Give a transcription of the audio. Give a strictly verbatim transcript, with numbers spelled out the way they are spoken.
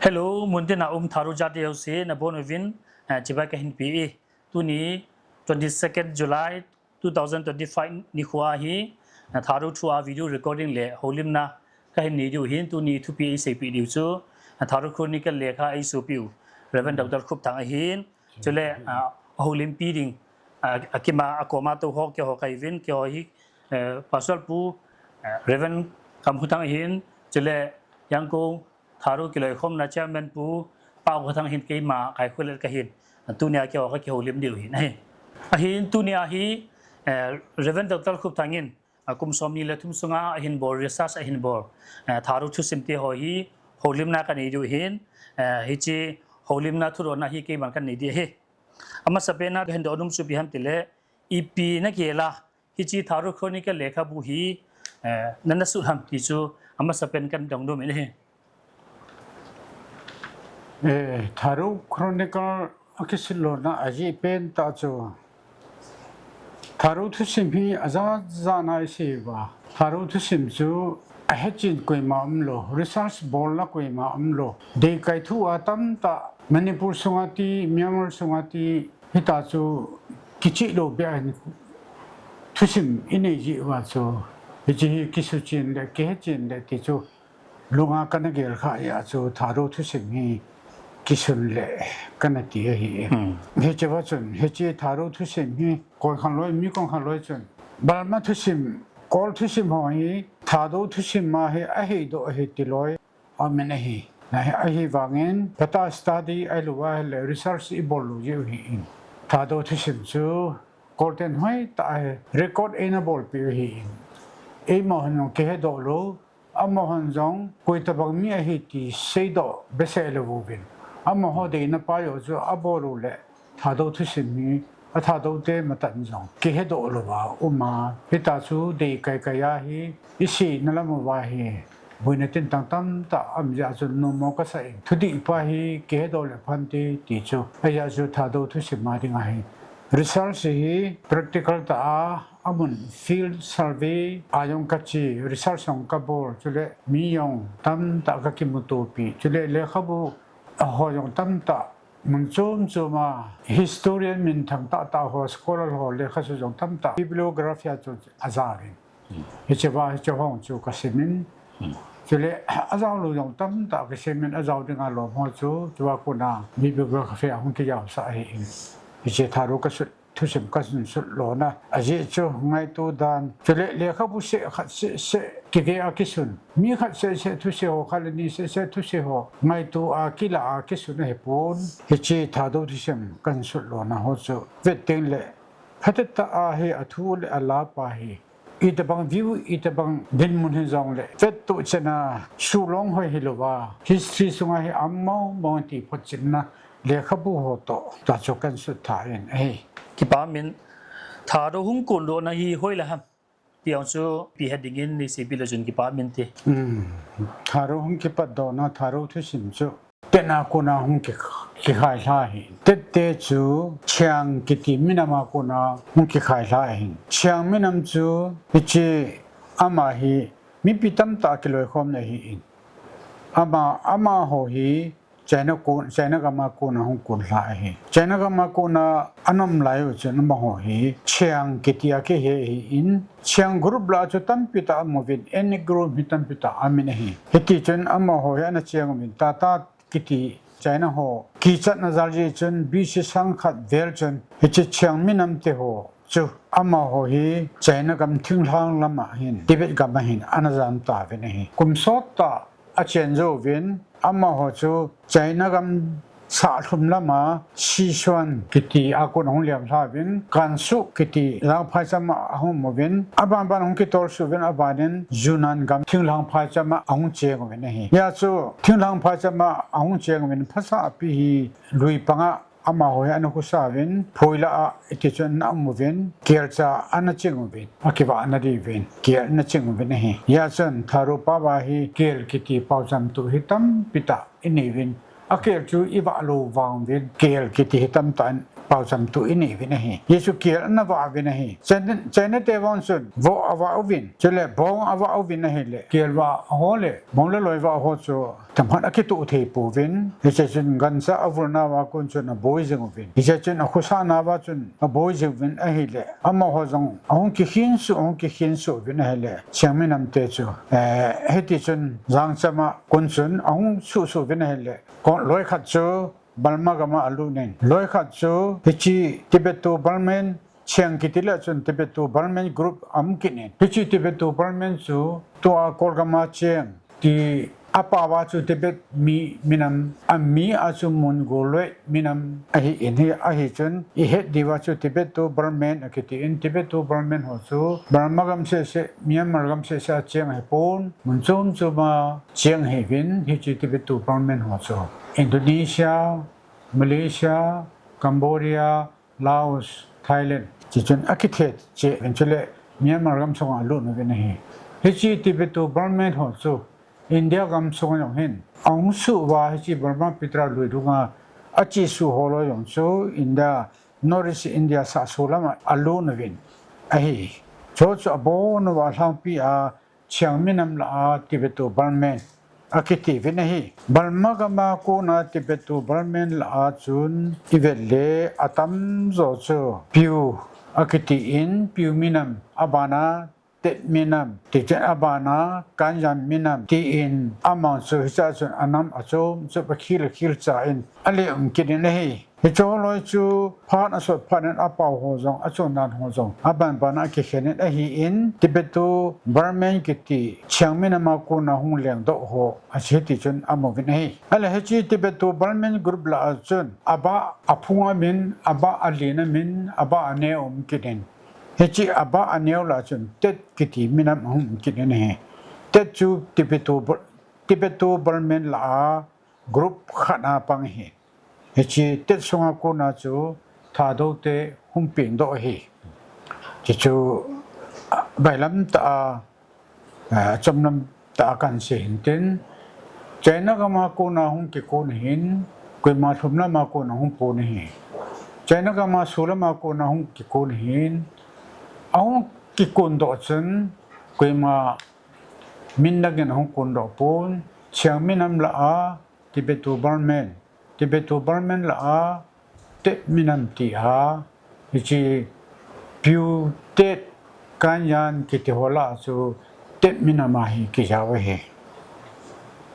Hello, muntina um Thadou jati ho jouse nabonchauvin, eh, chibai kahin pe e. Tuni twenty-second July two thousand twenty-five nikho ahi, eh, Thadou thua video recording le houlimna kahin nei diu ahin, tuni thupi eiseipeh diu chu, eh, Thadou Chronicle lekha eisopiu Reverend Doctor Khupthang ahin, chule, ah, houlimpi ding, ah, akima akoma tou ho keiho kahiuvin, keiho hi, eh, Pastor Pu, eh, Reverend Kamkhuthang ahin, chule Yangon Thadou kiloikhomna Chairman Pu Paokhothang ahin, keima Kaikholet kahin. Tunia keiho kakihoulim diu ahin. Ahin, ahin tunia hi, eh, Reverend Doctor Khupthang in, ah, kum somni le thum sunga ahin bol, research ahin bol, eh, Thadou thusim te ho hi houlimna kanei diu ahin, eh, hiche houlimna thudohna hi keiman kanei ding ahi. Amasapen a kahin doh nom chu ipi ham itile, ipi nagel a hiche Thadou Chronicle lekhabu hi, eh, nana sut ham ti chu amasapen kadong nom in ahi. Eh, Thadou Chronicle akisut lona ajeh pen tah chu, Thadou thusim hi ajat jat a isei uva, Thadou thusim chu ahechen koima umlou, research bolna koima umlou. Deikai thu a tamtah Manipur sunga ti, Myanmar sunga ti, hitia chu kicheh lou beh a hin thusim inei jeh uva chu, hiche hi kisuchen le kihechen le ti chu lunga kana gel khah jeh a chu Thadou thusim hi kisun le kana ti ahi. Hmm. Hichea chun, hiche Thadou thusim hi koi khangloi, mi koi khangloi chun Burma thusim, Kol thusim ho hi Thadou thusim a hi aheidoh ahi ti loi aum in ahi. Ahivangin, phatah a study ahilouva ahile research ibol lou jeh u ahin, Thadou thusim chu Kolten hoitah a hi record eina bolpeh u ahin, eimahon jong kihedoh lou, amahon jong koi tobang mi ahi ti seidoh behseh lou uvin, amaho deina pa joh chu abol u le Thadou thusim hi a Thadou te matah in jong kihedoh louva um a, hitia chu deikai kai a hi iseina lam uva hi boina tintang tamtah aum jeh a chu nommo kasah in, thudih pa hi kihedoh le phante ti chu, ajeh chu Thadou thusim a dinga hi research hi practical tah a, amun field survey a jong kache, research jong kabol, chule mi jong tamtah kakimutopi, chule lekhabu ho jong tamtah mun chom chom a, historian minthang tah tah ho, scholar ho lekhasu jong tamtah, bibliography a chu ajaovin. Hichea, hiche ho chu kasimin. Chule, ajao lou jong tamtah kasimin, ajao dinga lom ho chu, chua kona bibliography a hung kijaosah ahin. Hiche Thadou kasut, thusim kahin sut lona ajeh chu ngaito dan, chule lekhabu seh khat seh seh kive a kisun, mi khat seh seh thusei ho, khat le ni seh seh thusei ho ngaito a kila a kisun ahipon. Hiche Thadou thusim kahin sut lona ho chu vet teng le, phatah a hi athu le ala pa hi itobang view, itobang dinmun hijongle, vettoh chena sulong hoi hilouva, history sunga hi aum mong mong ti photchetna lekhabu ho toh, tua chu kahin sut tha in ahi. Kipa umin, Thadou hung kondohna hi hoilai ham ti jong chu ipi het dingin neiseipeh le chun kipa umin te. Hmm. Thadou hung kipatdohna, Thadou thusim chu Tet a kona hung ki, kikhailha ahi. Tet te chu Chiang kiti minam a kona hung kikhailha ahi. Chiang minam chu hiche ama hi mipi tamtah kiloikhomna ahin. Ama, amaho hi China kon, China gam a kona hung konlha ahi. China gam a kona ana um lai u chun amaho hi Chiang kiti a kihe ahin. Chiang group lah a chu tampi tah aum uvin, ethnic group hi tampi tah aum in ahi. Hiti chun amaho hi ana cheng uvin, Tata kiti China ho kichatna jal jeh chun B C sangkhat vel chun hiche Chiang minam te ho chu amaho hi China gam thinglhang lam a hin, Tibet gam a hin ana jam tauvin ahi. Kum sot tah achen jouvin, amaho chu China gam sahlum lam a Sichuan kiti a kon ahung liamlha uvin, Gansu kiti jangphai cham a ahung um uvin, aban ban ahung kitolsuh uvin, aban in Yunnan gam thinglhang phai cham a ahung cheng uvin ahi. Hia chu thinglhang phai cham a ahung cheng uvin, phasah pi hi lui pang a amaho hi ana khosa uvin, phoi lah a hiti chun ana um uvin, kelcha ana ching uvin, akivahna diuvin kel ana ching uvin ahi. Hia chun Thadou pao a hi kel kiti paocham tu hi tampi tah inei uvin, akel chu ivah lou vang uvin, kel kiti hi tamtah in paocham tu inei uvin ahi. Hichu kel ana vah uvin ahi. China, China te vang chun voh avah uvin, chule bong avah uvin ahile, kel vah ho le bong le loi vah ho chu tamkhat akitoh thei pouvin, hiche chun gancha avulna uva kon chun aboi jing uvin. Hiche chun akhosahna uva chun aboi jing uvin ahile, amaho jong ahung kikhin suh, ahung kikhin suh uvin ahile, Chiang minam te chu, eh, hiti chun jangcham a kon chun ahung suh suh uvin ahile, kon loi khat chu Burma gam a alut in, loi khat chu hiche Tibeto-Burman Chiang kiti le chun Tibeto-Burman group aum kit in. Hiche Tibeto-Burman chu tua Kol gam a Chiang ti apao a chu Tibet mi, minam, ami a chu Mongoloid minam ahi in, hi, ahi chun ihet diu va chu Tibeto-Burman akiti in, Tibeto-Burman ho chu Burma gam seh seh, Myanmar gam seh seh a Chiang ahi pon, mun chom chom a Chiang ahi uvin, hiche Tibeto-Burman ho chu Indonesia, Malaysia, Cambodia, Laos, Thailand, hiche chun akithe cheh uvin, chule Myanmar gam sunga alut uvin ahi. Hiche Tibeto-Burman ho chu India gam sunga jong hin ahung suh uva, hiche Brahmaputra lui dunga achesuh ho loi jong chu India, North East India sahso lam a alut uvin ahi. Chu chu abon uva alhangpi a Chiang minam lah a Tibeto-Burman akiti uvin ahi. Burma gam a kon a Tibeto-Burman lah a chun ivet le atamjo chu Pyu akiti in, Pyu minam, aban a Tet minam, ti chun aban a Kanyan minam, ti in amang chu hiche a chun anam achom chom, akhil akhil cha in ale um kit in ahi. Hiche ho loi chu phat asot phat in apao ho jong, achondan ho jong aban ban a akikhen in ahi in, Tibeto-Burman kiti Chiang minam a kon a hung lengdoh ho ahi ti chun amu uvin ahi. Ahile hiche Tibeto-Burman group lah a chun abah, aphung a min, abah alen a min, abah aneo um kit in. Hiche abah aneo lah a chun Tet kiti minam ahung um kit in ahi. Tet chu Tibeto, Tibeto-Burman lah a group khat a pang ahi. Hiche Tet sunga kon a chu Thadou te hung pengdoh ahi. Hichu, ah, bailam tah a, ah, chomlam tah a kahin sei hin tin, China gam a kon a hung kikon ahin, koima lhum lam a kon a hung pon ahi. China gam a solam a kon a hung kikon ahin, ahung kikondoh chun, koima min dang in ahung kondoh pon, Chiang minam lah a Tibeto-Burman, Tibeto-Burman lah a Tet minam ti a, hiche Pyu, Tet, Kanyan kiti ho lah a chu Tet minam ahi kijao ahi.